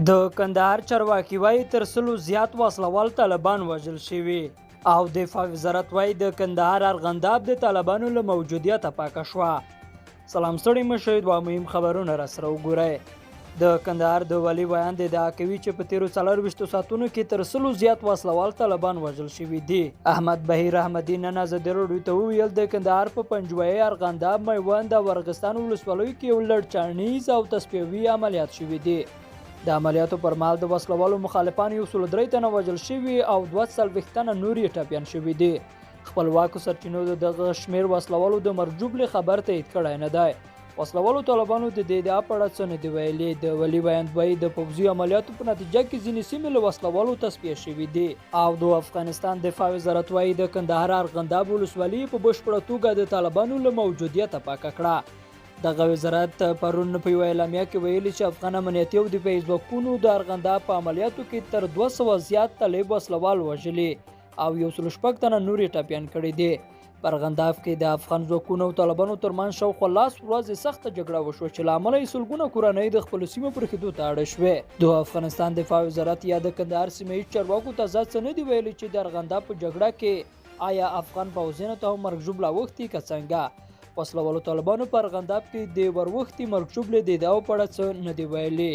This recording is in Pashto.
د کندهار چارواکي وايي تر سلو زیات وسلوال طالبان وژل شوي او دفاع وزارت وايي د کندهار ارغنداب د طالبانو له موجودیته پاکه شوه. سلام ستړي مه شئ، دوه مهم خبرونه را سره وګورئ. د کندهار د والي ویاند ادعا کوي چې په تیرو 24 ساعتونو کې تر سلو زیات وسلوال طالبان وژل شوي دي. احمد بهیر احمدي نن ازادي راډیو ته وویل، د کندهار په پنجوایي، ارغنداب، میوند او ارغستان ولسوالیو کې یو لړ چاڼیز او تصفیوي عملیات شوي دي. د عملیاتو پر مهال د وسلوالو مخالفانو 103 تنه وژل شوي او 42 تنه نور یې ټپیان شوي دي. خپلواکو سرچینو د دغه شمېر وسلوالو د مرګ ژوبلې خبر تایید کړی نه دی. وسلوالو طالبانو د دې ادعا په اړه څه نه دي ویلي. د ولي ویاند وایي د پوځي عملیاتو په نتیجه کې ځینې سیمې له وسلوالو تصفیه شوې دي. او د افغانستان دفاع وزارت وایي د کندهار ارغنداب ولسوالي په بشپړه توګه د طالبانو له موجودیته پاکه کړه. دغه وزارت پرون په یوه اعلامیه کې ویلي چې افغان امنیتي او دفاعي ځواکونو د ارغنداب په عملیاتو کې تر 200 زیات طالب وسلوال وژلي او 106 تنه نور یې ټپیان کړي دي. په ارغنداب کې د افغان ځواکونو او طالبانو ترمنځ شاوخوا لاس ورځې سخته جګړه وشوه چې له امله یې سلګونه کورنۍ د خپلو سیمو پرېښودو ته اړ شوې. د افغانستان دفاع وزارت یا د کندهار سیمه ییز چارواکو تازه څه نه دي ویلي چې د ارغنداب په جګړه کې آیا افغان پوځیانو ته هم مرګ ژوبله اوښتې که څنګه. وسلوالو طالبانو په ارغنداب کې د وروښتي مرګ ژوبلې د ادعاو په اړه څه نه دي ویلي.